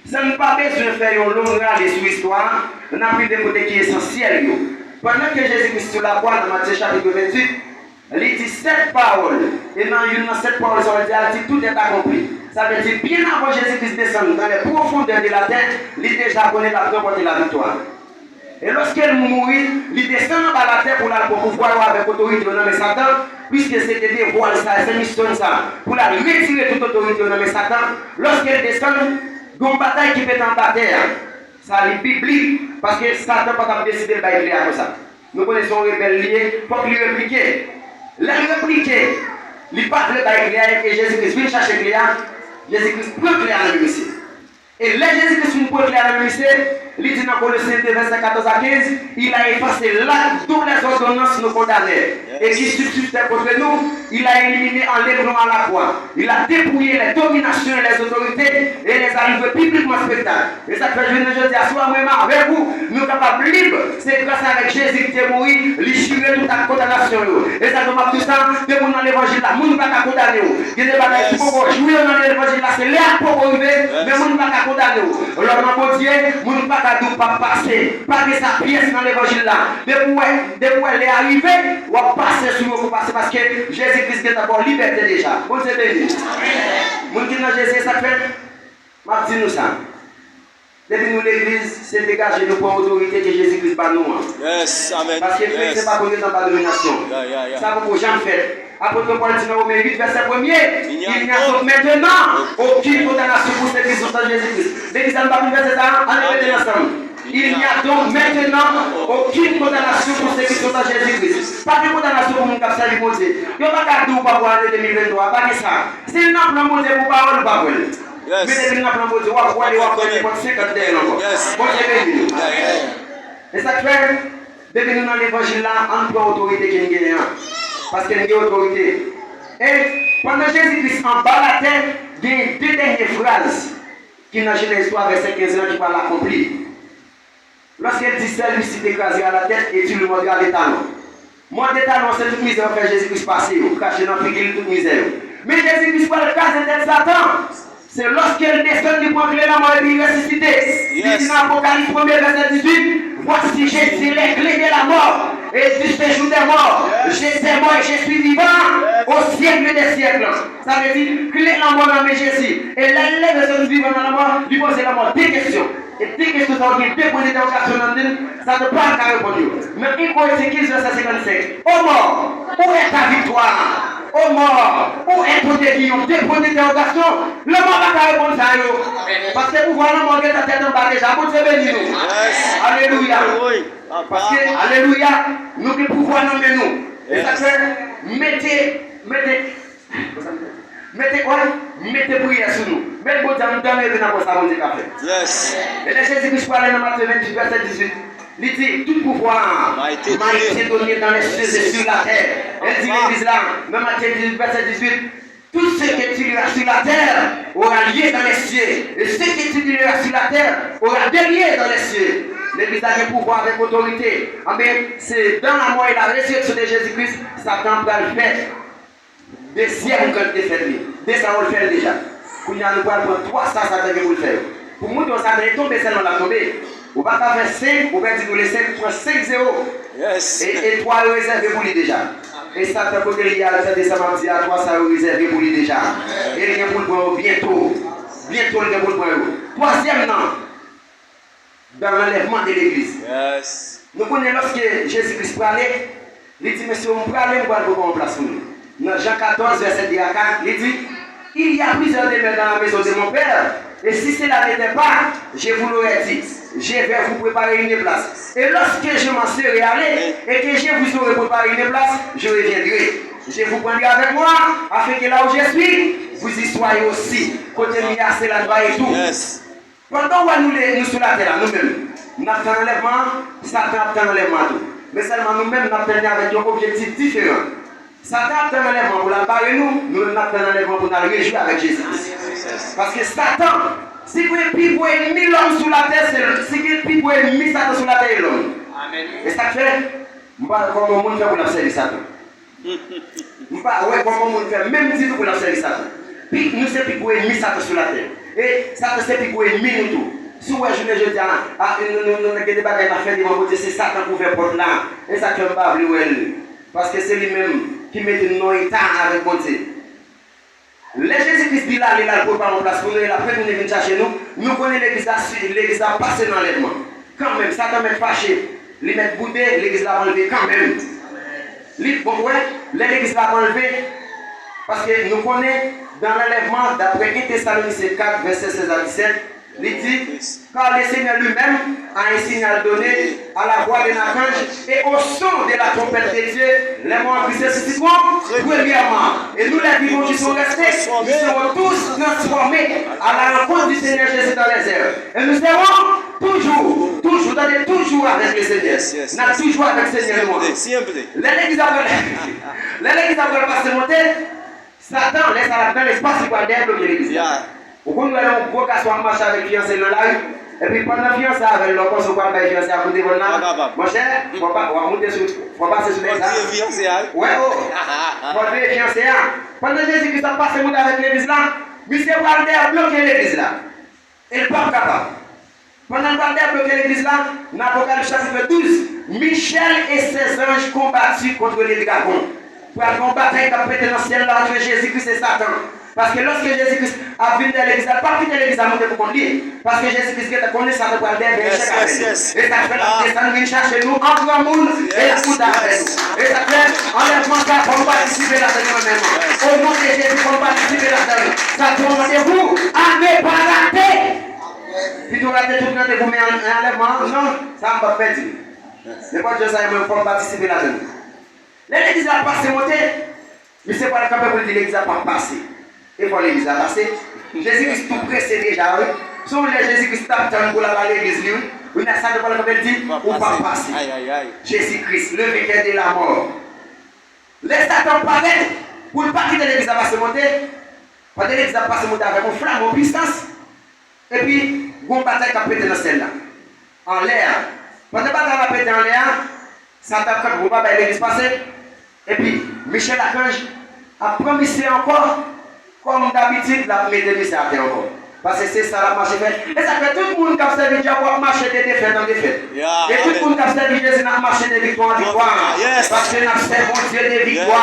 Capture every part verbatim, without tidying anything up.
San n pa bezwen fè yon long rale sou istwa a, n ap rive kote ki esansyèl yo. Pandan ke Jezi Kris sou lakwa, nan Matye chapit venntuit, li di sèt pawòl. E nan youn nan sèt pawòl sa yo, li di, a, di, tout est accompli. Sa vle di, byen avan Jezi Kris desann dans les profondeurs de la terre, li deja konnen l ap ranpòte laviktwa. E lòske l mouri, li desann anba latè pou l al pran pouvwa yo avèk otorite yo nan men Satan, piske se te devwa l sa, se misyon l sa, pou l al retire tout otorite yo nan men Satan. Lòske l desann, gen yon batay ki fèt anba tè a. Sa li biblik, paske Satan pa t ap deside l bay kle a konsa. Nou konnen se yon rebèl li ye, fòk li replike. Lè l replike, li pa vle bay kle a, e Jezi Kris vin chache kle a, Jezi Kris pran kle a nan men misye. E lè Jezi Kris fin pran kle a nan men misye, li di nan Kolosyen de vèsè katòz a kenz, il a effacé l'acte dont les ordonnances nous condamnaient et qui subsistaient contre nous, il a éliminé en l'épingle à la croix. Il a dépouillé les dominations et les autorités et les a livrées publiquement au spectacle. E sa k fè jounen jodi a, si w a mwen menm avèk ou, nou kapab lib. Se gras avèk Jezi ki te mouri, li chire tout ak kondanasyon yo. E sa k fè m ap di w sa, depi w nan levanjil la, moun pa ka kondane w. Gen de bagay ki poko jwi yo nan levanjil la, se lè a k poko rive, men moun pa ka kondane w. Lè w nan Bondye, moun pa ka di w p ap pase. Pa gen sa pyès nan levanjil la. Depi w wè, depi w wè lè a rive, w ap pase sou yo pou pase, paske Jezi Kris gentan ba w libète deja. Bondye beni w. Moun ki nan Jezi, e sa k fè m ap di nou sa. Depi nou legliz, se degaje nou pran otorite ke Jezi Kris ba nou an. Yes, amen. Paske kretyen pa konn ret anba dominasyon. Sa poko janm fèt. Apot Pòl di nan Women uit, vèsè premye, il n'y a donc maintenant aucune condamnation pour ceux qui sont en Jésus-Christ. Legliz la, nou pa konn vèsè sa a? Ann repete l ansanm. Il n'y a donc maintenant aucune condamnation pour ceux qui sont en Jésus-Christ. Pa gen kondanasyon pou moun k ap sèvi Bondye. Yo pa ka di w pa pou ane de mil venntwa, pa gen sa. Si l nan plan Bondye pou pawòl, ou pa pran l. Men depi l nan plan Bondye, w ap pwale, w ap pran nenpòt senkant dèyè l ankò. Bondye beni nou. E sa k fè, depi nou nan levanjil la, ann pran otorite ke n genyen an. Paske n gen otorite. E pandan Jezi Kris anba latè, gen de dènye fraz ki nan Jenèz twa vèsè kenz lan ki pral akonpli. Lorsqu'il dit, celui-ci t'écrasera la tête et tu lui mordras les talons. Mòde talon, se tout mizè yo fè Jezi Kris pase yo, krache nan figi l tout mizè yo. Men Jezi Kris pral kraze tèt Satan. Se lòske l desann, li pran kle lanmò epi li resisite. Li di nan Apokalips premye vèsè dizuit, voici, j'ai les clés de la mort et du séjour des morts. Je suis mort et je suis vivant au siècle des siècles. Sa vle di, kle lanmò nan men Jezi. E lè l leve soti vivan nan lanmò, li poze lanmò de kesyon. E de kesyon sa yo gen de pwen dentèwogasyon nan men l, Satan pa ka reponn yo. Nan en Korentyen kenz vèsè senkannsenk, ô mort, où est ta victoire? Ô mort, où est ton aiguillon? De pwen dentèwogasyon, lanmò pa ka reponn sa yo. Paske pouvwa lanmò gentan tèt anba deja. Bondye beni nou. Alelouya. Paske, alelouya, nou gen pouvwa nan men nou. E sa k fè, mete, mete Mete, wè, mete priyè sou nou. Mete Bondye anndan nou epi n ap wè sa Bondye ka fè. E lè Jezi Kris prale nan Matye venntuit, vèsè dizuit, li di, tout pouvwa m'a été donné dans les cieux et sur la terre. E l di legliz la, nan Matye dizuit, vèsè dizuit, tout ce que tu liras sur la terre aura lieu dans les cieux, et ce que tu liras sur la terre aura lieu dans les cieux. Legliz la gen pouvwa avèk otorite. Anben, se dans la mort et la résurrection de Jésus-Christ, Satan pral fè dezyèm gran defèt li. De sa yo l fè l deja. Kounye a nou pral pran twa sa Satan gen pou l fè yo. Pou mouton Satan e tonbe sèlman l ap tonbe. Ou pa ka fè senk, ou pèdi nou le senk, ou pran senk zewo. E, e twa yo rezève pou li deja. E Satan kote l ye a, tande sa m ap di a, twa sa yo rezève pou li deja. E l gen pou l pran yo byento. Byento l gen pou l pran yo. Twazyèm nan, dans l'enlèvement de l'église. Nou konnen lòske Jezi Kris prale, li di, mesye, m prale, m pral prepare yon plas pou nou. Nan Jan katòz, vèsè de a kat, li di, il y a plusieurs demeures dans la maison de mon Père, et si cela n'était pas, je vous l'aurais dit, je vais vous préparer une place. Et lorsque je m'en serai allé, et que je vous aurai préparé une place, je reviendrai. Je vous prendrai avec moi, afin que là où je suis, vous y soyez aussi. Kote m ye a, se la n va ye tou. Pandan w wè nou le, nou sou latè la, nou menm, n ap tann anlèvman an, Satan ap tann anlèvman an tou. Men sèlman nou menm, n ap tann li avèk yon objektif diferan. Satan ap tann anlèvman an pou l al bare nou, nou menm n ap tann anlèvman an pou n al rejwi avèk Jezi Kris. Paske Satan, si gen pi gwo ènmi lòm sou latè, se, si gen pi gwo ènmi Satan sou latè, e lòm. E sa k fè, m pa wè kòman yon moun fè pou l ap sèvi Satan. M pa wè kòman moun fè menm ditou pou l ap sèvi Satan. Pi, nou se pi gwo ènmi Satan sou latè. E Satan se pi gwo ènmi nou tou. Si w wè jounen jodi a, a, nou, nou, nou, nou gen de bagay n ap fè devan Bondye, se Satan k ouvè pòt la. E sa k fè m pa vle wè l. Paske se li menm ki mete nou nan yon eta avèk Bondye. Lè Jezi Kris di l ale, l al prepare yon plas pou nou, e l ap retounen vin chache nou, nou konnen legliz la, legliz la pase nan anlèvman. Kanmenm, Satan mèt fache, li mèt boude, legliz la ap anlve kanmenm. Li, bon, wè, lè legliz la ap anlve, paske nou konnen, dan lanlèvman, daprè en Tesalonisyen kat, vèsè sèz a disèt, li di, car le Seigneur lui-même a un signal donné à la voix d'un archange et au son de la trompette de Dieu, les morts en Christ ressusciteront premièrement. Et nous, les vivants qui sont restés, nous serons tous transformés à la rencontre du Seigneur Jésus dans les airs. Et nous serons toujours, toujours, tande, toujours avec le Seigneur. N ap toujou avèk Senyè nou an. Lè legliz ap pral, lè legliz ap pral pase monte, Satan, lè sa l ap nan lespas, li pral dèbloke legliz la. Ou konn wè yon gwo gason ap mache avèk fiyanse l nan lari, epi pandan fiyanse avè l la, w panse w pral bay fiyanse a kout devan l la? Monchè, fò pa, w ap monte sou, fò pase sou nèg sa. Wè, o. Fò l veye fiyanse a. Pandan Jezi Kris ap pase monte avèk legliz la, misye pral dèbloke legliz la. E l p ap kapab. Pandan l pral dèbloke legliz la, nan Apocalypse chapitre douze, Michel et ses anges combattirent contre le dragon. Pral gen yon batay k ap pete nan syèl la ant Jezi Kris e Satan. Paske lòske Jezi Kris ap vin dèyè legliz la, l p ap kite legliz la monte pou kont li. Paske Jezi Kris gentan konnen Satan pral dèyè echèk avè l. E sa k fè l ap desann vin chache nou an granmoun e l ap monte avè nou. E sa k fè anlèvman sa a, fò nou patisipe ladan l mwen menm. O non de Jezi, fò nou patisipe ladan l. Sa se yon randevou a ne pa rate. Pito rate tout randevou, men an, anlèvman an, non, sa m p ap pèdi. Nenpòt jan sa ye, mwen, fò m patisipe ladan l. Lè legliz la ap pase monte, misye pral kanpe pou l di legliz la p ap pase. E fò legliz la pase. Jezi Kris tou prese deja, wi. Se yon lè Jezi Kris t ap tann pou l al a legliz li, wi. Wi, men sa nou pral kanpe, l di, ou p ap pase. Jezi Kris, le vainqueur de la mort. Lè Satan parèt pou l pa kite legliz la pase monte, pandan legliz la ap pase monte avèk yon flam, yon pisans, epi gon batay k ap pete nan syèl la, anlè a. Pandan batay la ap pete anlè a, Satan ap kanpe pou pa bay legliz pase, epi Michel Lakanj ap pran misye ankò. Kòm dabitid, l ap mete misye atè ankò. Paske se sa l ap mache fè. E sa k fè tout moun k ap sèvi dyab w ap mache de defèt an defèt. E tout moun k ap sèvi Jezi n ap mache de viktwa an viktwa. Paske n ap sèvi yon Dye de viktwa.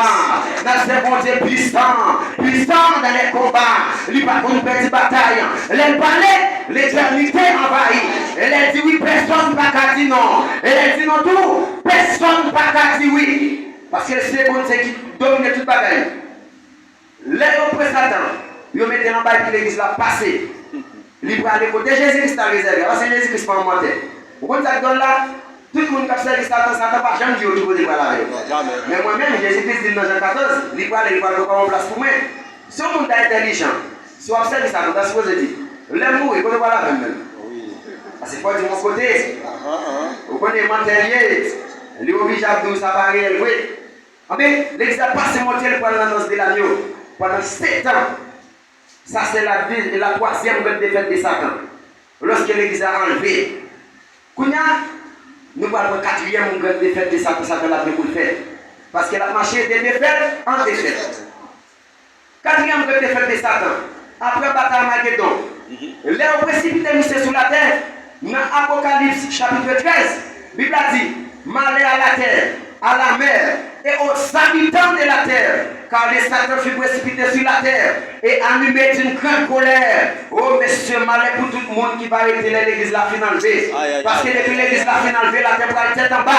N ap sèvi yon Dye pwisan. Pwisan dans les combats. Li pa konn pèdi batay. Lè l pale, letènite anvayi. E lè l di wi, pèsonn pa ka di non. E lè l di non tou, pèsonn pa ka di wi. Paske se Bondye ki domine tout bagay. Lè yo pran Satan, yo mete l anba epi legliz la pase. Li prale kote Jezi Kris t al rezève a, paske Jezi Kris pa yon mantè. Ou konn sa k dwòl la? Tout moun k ap sèvi Satan, Satan pa janm di yo ki kote l pral avè yo. Men mwen menm, Jezi Kris di m nan Jan katòz, li prale, li pral prepare yon plas pou mwen. Si yon moun ta entèlijan, si w ap sèvi Satan, w ta sipoze di, lè m mouri, kote w pral avè m menm? Paske fò w di m yon kote. Ou konnen mantè l ye, li oblije ap di w sa pa reyèl vre. Anben, legliz la pase monte l pral nan nòs de lagno pandan setan. Sa se la, de, la twazyèm gran defèt de Satan. Lòske legliz la anlve. Kounye a, nou pral pran katriyèm gran defèt de Satan, Satan l ap gen pou l fè. Paske l ap mache de defèt an defèt. Katriyèm gran defèt de Satan, apre batay Amagedon, lè yo presipite misye sou latè, nan Apokalips chapit trèz, Bib la di, malheur à la terre, à la mer et aux habitants de la terre, car le Satan fut précipité sur la terre et animé d'une grande colère. Oh, mesye, malè pou tout moun ki va rete lè legliz la fin anlve. Paske depi legliz la fin anlve, latè pral tèt anba.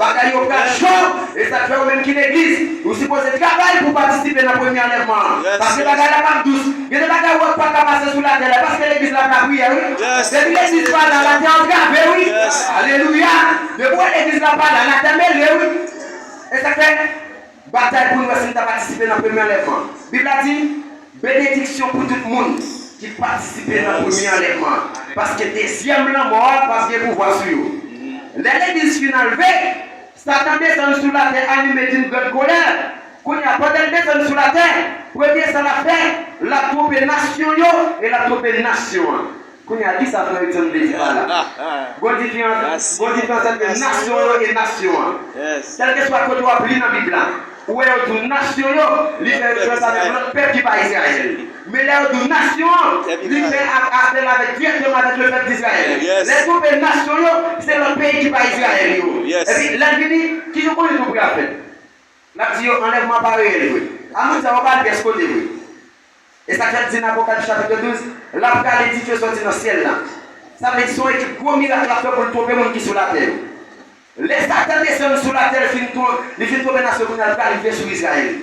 Bagay yo pral cho. E sa k fè ou menm ki legliz, ou sipoze travay pou patisipe nan premye anlèvman an. Paske bagay la p ap dous. Gen de bagay ou wè k pa ka pase sou latè la, paske legliz la pa ka priye, wi. Depi legliz pa la, latè antrave, wi. Alelouya. Depi w wè legliz la pa la, latè mele, wi. E sa k fè, batay pou n wè si n ta patisipe nan premye anlèvman. Bib la di, benediksyon pou tout moun ki patisipe nan premye anlèvman. Paske dezyèm lanmò a p ap gen pouvwa sou yo. Lè legliz fin anlve, Satan desann sou latè anime d'une grande colère. Kounye a, pandan l desann sou latè, premye sa l ap fè, l ap twonpe nasyon yo e l ap twonpe nasyon an. Kounye a, kisa frè Hudson vle di pa la? Gon diferans, gon diferans ant nasyon yo e nasyon an. Kèlkeswa kote w ap li nan Bib la, Ou wè yo di w nasyon yo, li fè referans avèk lòt pèp ki pa Izrayèl. Men lè yo di w nasyon an, li fè ap- apèl avèk, dirèkteman avèk le pèp d'Israël. Lè l twonpe nasyon yo, se lòt peyi ki pa Izrayèl yo. Epi lè l vini, ki jan konnen tou pou y ap fèt? L ap di yo anlèvman pa reyèl vre. Amoun sa yo pa al pyès kote vre. E sa k fè l di nan Apokalips chapit douz, l ap rale dife sòti nan syèl la. Sa vle di se yon ekip gwo mirak l ap fè pou l twonpe moun ki sou latè yo. Lè Satan desann sou latè, li fin twon- li fin twonpe nasyon, kounye a l pral rive sou Izrayèl.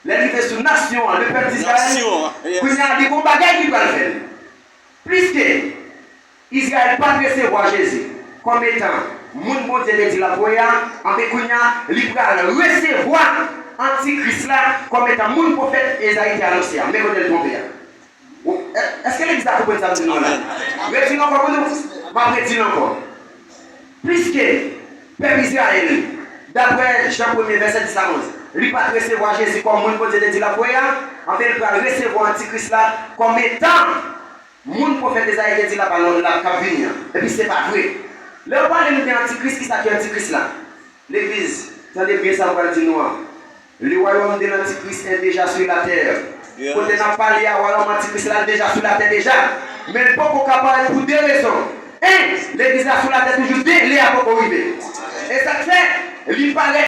Lè l rive sou nasyon an, le pèp d'Izrayèl, kounye a li gon bagay li pral fè l. Pliske Izrayèl pa t resevwa Jezi kòm etan moun Bondye te di l ap voye a, anben kounye a li pral resevwa Antikris la kòm etan moun pwofèt Ezayi te anonse a. Men kote l twonpe a. Èske legliz la konprann sa m di nou an la? Redi l ankò pou nou. M ap redi l ankò. Pliske pèp Izrayèl, daprè Jan premye, vèsè dis a onz, li pa t resevwa Jezi kòm moun Bondye te di l ap voye a, anben l pral resevwa Antikris la kòm etan moun pwofèt Ezayi te di l ap al- l ap k ap vini an. Epi se pa vre. Lè yo pale nou de Antikris, kisa ki Antikris la? Legliz, tande byen sa m pral di nou an. Le royaume de l'Antichrist est déjà sur la terre. Kote n ap pale a, wayòm Antikris la deja sou latè deja. Men l poko ka parèt pou de rezon. En, legliz la sou latè toujou, de, lè a poko rive. E sa k fè, li parèt